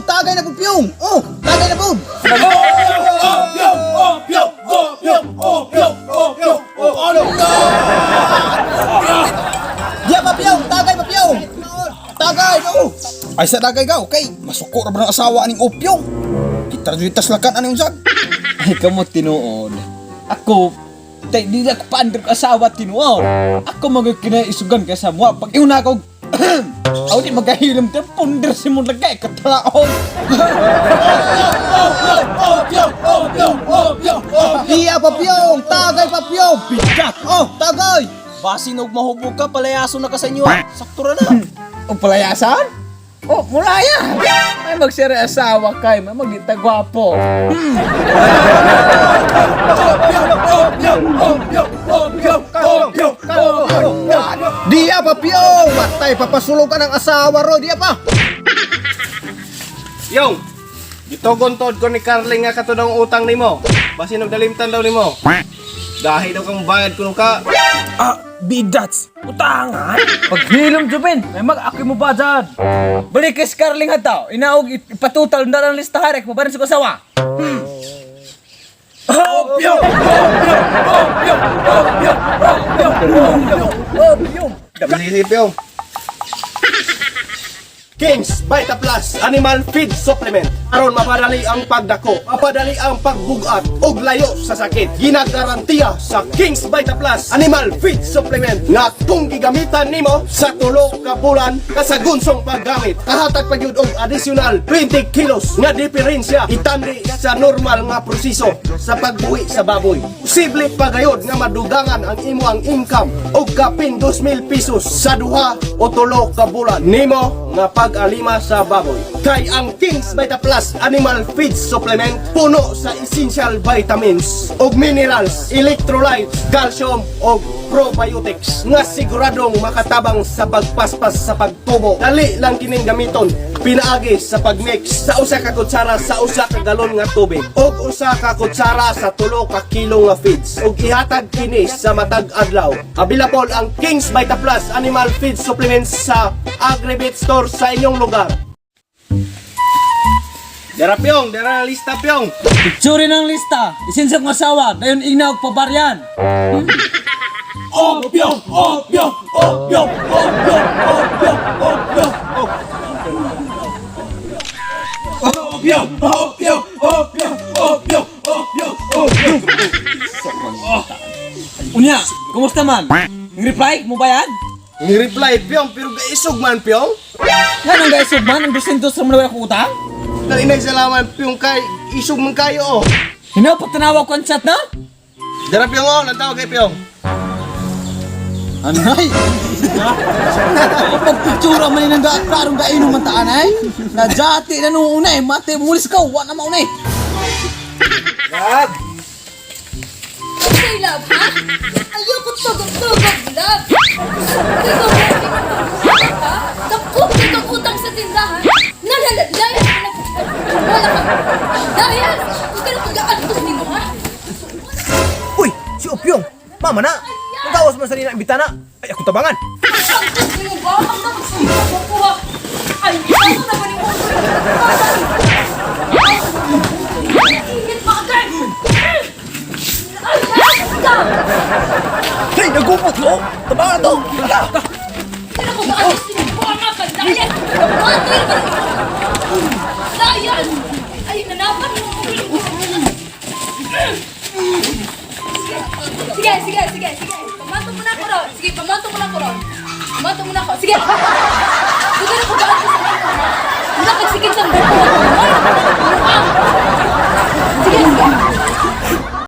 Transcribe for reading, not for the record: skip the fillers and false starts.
tagay na pud, Pyong. Oh, tagay na pud. Diya pa, Pyong, tagay pa, Pyong. Tagay, oh. Ay sa tagay ka, okay. Masuko ra ba ng asawa aning opyong? Kita ra jud taslakan ani unsag. Ay, kamo tinuod. Ako, tay, di na ako paandar ko asawa tinuod. Ako magkinaisugan ka sa mua. Pag iuna ko, ako di magahilom tayo, punder si mong lagay, katalaon. Diya pa, Pyong, tagay pa, Pyong. Bigat. Oh, tagay. Basin og mahubog ka, palayaso na ka sa inyo ah. Sakto ra na. O palayasan? O, mulaya! May magsira asawa kay, may magdita gwapo. Diya pa, Pyong. Matay papasulong ka ng asawa ro, diya pa. Yong, gitugon tod ko ni Carling nga katudong utang nimo. Basin og dalimtan daw nimo. Gahi daw kang bayad kuno ka. Ah, bidats. Utangan. Paghilom, Jubin, may mag-aki mo ba dyan? Balik kay Scarling hataw, inaog ipatutal na lang listahan, rek, mabarin sa kasawa. Sige, Pyong. Kings Vita Plus Animal Feed Supplement. Aron mapadali ang pagdako, mapadali ang pagbugat ug layo sa sakit. Ginagarantiya sa Kings Vita Plus Animal Feed Supplement nga kung gigamitan nimo sa 3 ka bulan kasagunsong paggamit, kahatag pa gyud og additional 20 kilos nga diferensya itandi sa normal nga proseso sa pagbuhi sa baboy. Posible pa gayod nga madugangan ang imo ang income og kapin 2,000 pesos sa 2 o 3 ka bulan nimo nga pag-alima sa baboy. Kay ang Kings Vita Plus Animal Feed Supplement puno sa essential vitamins ug minerals, electrolytes, calcium ug probiotics nga siguradong makatabang sa pagpaspas sa pagtubo. Dali lang kining gamiton pinaagi sa pagmix sa 1 ka kutsara sa 1 ka galon nga tubig ug 1 ka kutsara sa 3 ka kilo nga feeds ug ihatag kini sa matag adlaw. Available ang Kings Vita Plus Animal Feed Supplements sa Agribit Store sa inyong lugar. Dara Pyong, dara lista Pyong. Picture ng lista, isinsa kong asawa, dayon ignaog pabaryan. Unya, kumusta man? Ng reply mo ba yan? Ni reply Pyong, pero gaisog man Pyong. Nga nang gaisog man, ang 200 sa mga akong utang? Dali na salamat Pyong kay isog man kayo oh. Hinaw, pagtanawa ko ang chat na? Dara Pyong oh, nantawag kay Pyong. Anay! Pagpictura man ng klarong gainom man taan ay. Najati na nung una eh, mate mulis ka, wa na mauna eh. Okay, love, ha? Ayoko tugog-tugog, love! Ikaw, ha? Dako kang utang sa tindahan. Nalaladlayan ka na. Wala kang... Dayan! Huwag ka na pag-aantos nimo, ha? Uy, si Opyong. Mama na. Nagawas man sa nila ang bitana. Ay, akong tabangan. Antos nimo ba? Ang nakasumbong ko, ha? Ay, ano na ba nimo? Init pa agad! Ay, ka! Hey, nagupot no. Tabangan to. Tara. Hindi na ko maalis nimo. Buha ka, Dayan! Matoy na ba nimo? Dayan! Ay, nanapan mo. Sige, sige, sige, sige. Pamato muna ako ron. Sige, pamato muna ako ron. Pamato muna ako. Sige.